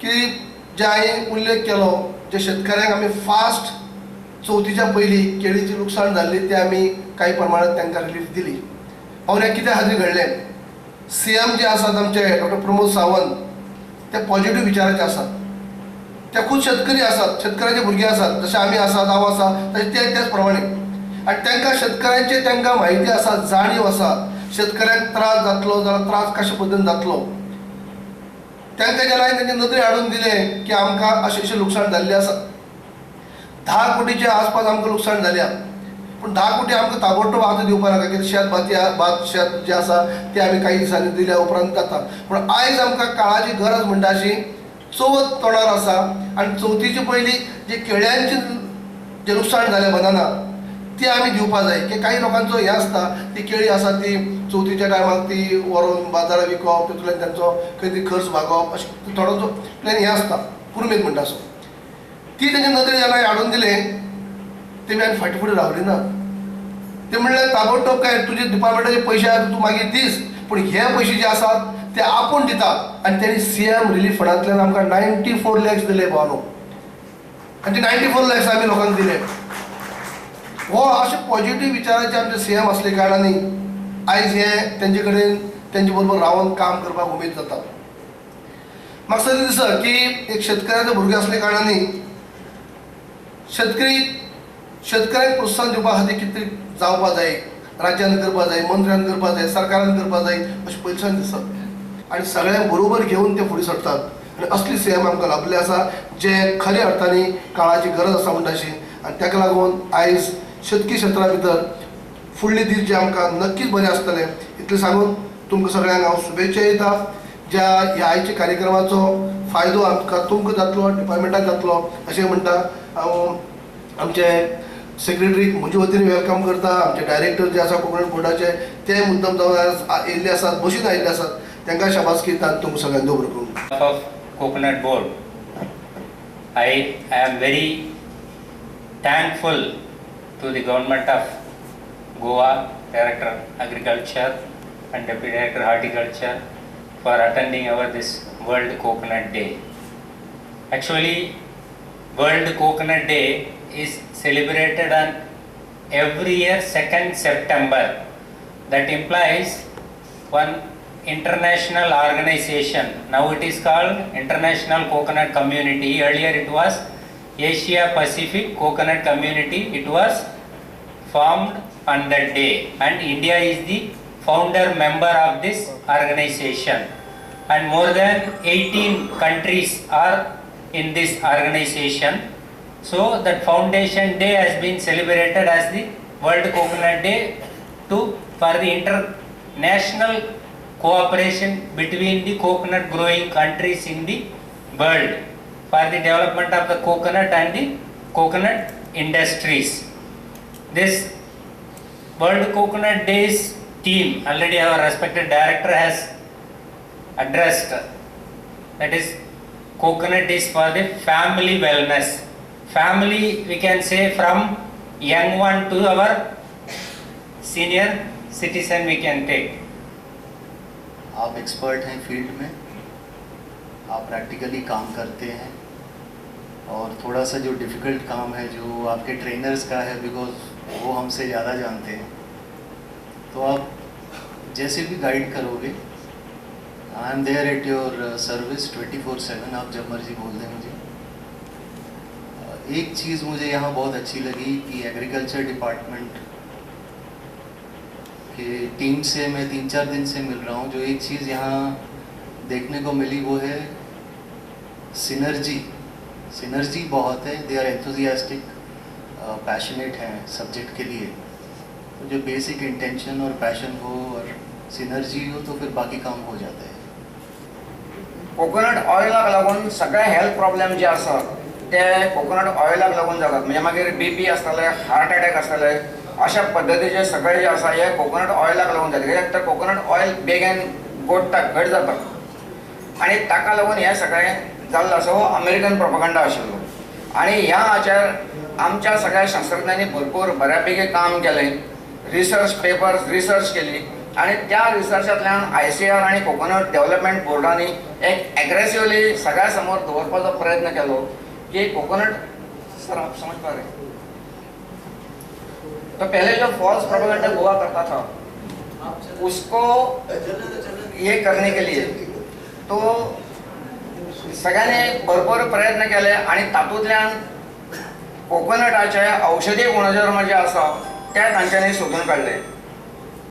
की जे हांवें उल्लेख केलो, जे शेतकऱ्यांक आमी फास्ट चवथीच्या पयलीं केळीची लुकसाण जाल्ली ते आमी कांय प्रमाणात तांकां रिलीफ दिली. पावण्या कित्या खातीर घडलें? सीएम जे आसात आमचे डॉक्टर प्रमोद सावंत, ते पॉझिटिव्ह विचाराचे आसात. ते खूब शेतकरी आसात, शेतकऱ्याचे भुरगे आसात. जशे आमी आसात, हांव आसा, तशें ते त्याच प्रमाणे. आनी तांकां शेतकऱ्यांचे तांकां म्हायती आसा, जाणीव आसा. शेतकऱ्यांक त्रास जातलो जाल्यार त्रास कशे पद्दतीन जातलो, तांकां जेन्ना हांवें तेंचे नदरे हाडून दिलें की आमकां अशें अशें लुकसाण जाल्लें आसा, 10 कोटीच्या आसपास आमकां लुकसाण जाल्या, पूण 10 कोटी आमकां ताबडतोब आतां दिवपा नाका, कित्याक शेत भाती भात शेत जें आसा तें आमी कांय दिसांनी दिल्या उपरांत जाता. पूण आयज आमकां काळाची गरज म्हणटा अशी चवथ तोंडार आसा आनी चवथीचे पयलीं जे केळ्यांची जें लुकसाण जालें बनाना, ती आमी दिवपा जाय. की कांय लोकांचो हें आसता, ती केळी आसा ती चवथीच्या टायमाक ती व्हरोन बाजारात विकप, तितूंतल्यान तांचो खंय तरी खर्च भागोवप, अशें थोडो प्लॅन हें आसता, पुरुमेंत म्हणटा असो. ती तेंच्या नदरेन जेन्ना हाडून दिलें, तेमी आनी फाटीं फुडें रावली ना. ते म्हणलें, ताबडतोब काय तुजे डिपार्टमेंटाचे पयशे आसा, तूं मागीर दीस, पूण हे पयशे जे आसात ते आपूण दिता. आनी तेणी सीएम रिलीफ फंडांतल्यान आमकां 94 लॅक्स दिले भावानो. आनी ते 94 लॅक्स आमी लोकांक दिले. हो अशे पॉझिटिव्ह विचाराचे आमचे सीएम असले कारणांनी आयज हे तेंचे कडेन, तेंचे बरोबर रावन काम करपाक उमेद जाता. म्हाका सदां दिसता की एक शेतकऱ्याचो भुरगो असले कारणांनी शेतकरी, शेतकऱ्यांक प्रोत्साहन दिवपा खातीर कितें जावपा जाय, राज्यान करपा जाय, मंत्र्यान करपा जाय, सरकारान करपा जाय, अशें पयलींच्यान दिसता. आनी सगळ्यांक बरोबर घेवन ते फुडें सरतात आनी असली सीएम आमकां लाभले आसा, जे खऱ्या अर्थानी काळाची गरज आसा म्हणटा अशी. आनी ताका लागून आयज शेतकी क्षेत्रा भितर फुडले दीस जे आमकां नक्कीच बरे आसतले, इतलें सांगून तुमकां सगळ्यांक हांव शुभेच्छा दिता. ज्या ह्या आयच्या कार्यक्रमाचो फायदो आमकां तुमकां जातलो, डिपार्टमेंटाक जातलो अशें म्हणटा. हांव आमचे सेक्रेटरीक म्हजे वतीन welcome करता. आमचे डायरेक्टर जे आसा कोकण बोर्डाचे, ते मुद्दम जावन आयज येयल्ले आसात, बशीन आयिल्ले आसात, तांकां शाबासकी दिता आनी तुमकां सगळ्यांक बरो करूं. Of Coconut Board, I am very thankful to the government of Goa, Director Agriculture and Deputy Director Horticulture, for attending our this World Coconut Day. Actually, World Coconut Day is celebrated on every year 2nd September. That implies one international organization. Now it is called International Coconut Community. Earlier it was Asia Pacific Coconut Community. It was formed on that day, and India is the founder member of this organization, and more than 18 countries are in this organization. So that foundation day has been celebrated as the World Coconut Day to for the international cooperation between the coconut growing countries in the world, for the development of the coconut and the coconut industries. This World Coconut Day's theme, already our respected director has addressed, that is, coconut is for the family wellness. Family, we can say, from young one to our senior citizen we can take. आप expert हैं field में, आप practically काम करते हैं और थोड़ा सा जो डिफ़िकल्ट काम है, जो आपके ट्रेनर्स का है, because वो हमसे ज़्यादा जानते हैं, तो आप जैसे भी गाइड करोगे, I am there at your service 24/7. आप जब मर्ज़ी बोल दें मुझे. एक चीज़ मुझे यहाँ बहुत अच्छी लगी कि एग्रीकल्चर डिपार्टमेंट के टीम से मैं 3-4 दिन से मिल रहा हूँ. जो एक चीज़ यहाँ देखने को मिली, वो है सिनर्जी. सिनर्जी बहुत है. They are enthusiastic, passionate हैं सब्जेक्ट के लिए. तो जो बेसिक इंटेंशन और पैशन हो और सिनर्जी हो, तो फिर बाकी काम हो जाता है. कोकोनट ऑयलाक लागून सगळे हेल्थ प्रॉब्लेम जे आसात ते कोकोनट ऑयलाक लागून जातात. म्हणजे मागीर बीपी आसतले, हार्ट अटॅक आसतले, अशा पद्दतीचे सगळे जे आसा हे कोकोनट ऑयलाक लागून जाता. कित्याक तर कोकोनट ऑयल बेगीन गोडटा, घट जाता आनी ताका लागून हें सगळें जाल्लो आसा. हो अमेरिकन प्रोपगंडा आशिल्लो आनी ह्या हाचेर आमच्या सगळ्या शास्त्रज्ञांनी भरपूर बऱ्या पैकी काम केलें, रिसर्च पेपर्स रिसर्च केली आनी त्या रिसर्चांतल्यान आयसीएआर आनी कोकोनट डेव्हलपमेंट बोर्डांनी एक एग्रेसिवली सगळ्या समोर दवरपाचो प्रयत्न केलो की कोकोनट. सर, आप समझ पा रहे? तो पहले जो फॉल्स प्रोपेगेंडा गोवा करता था, उसको ये करने के लिए तो सगळ्यांनी भरपूर प्रयत्न केले आणि तातूंतल्यान कोकोनटाचे औषधी गुणधर्म जे आसा ते तांच्यांनी सोदून काडले.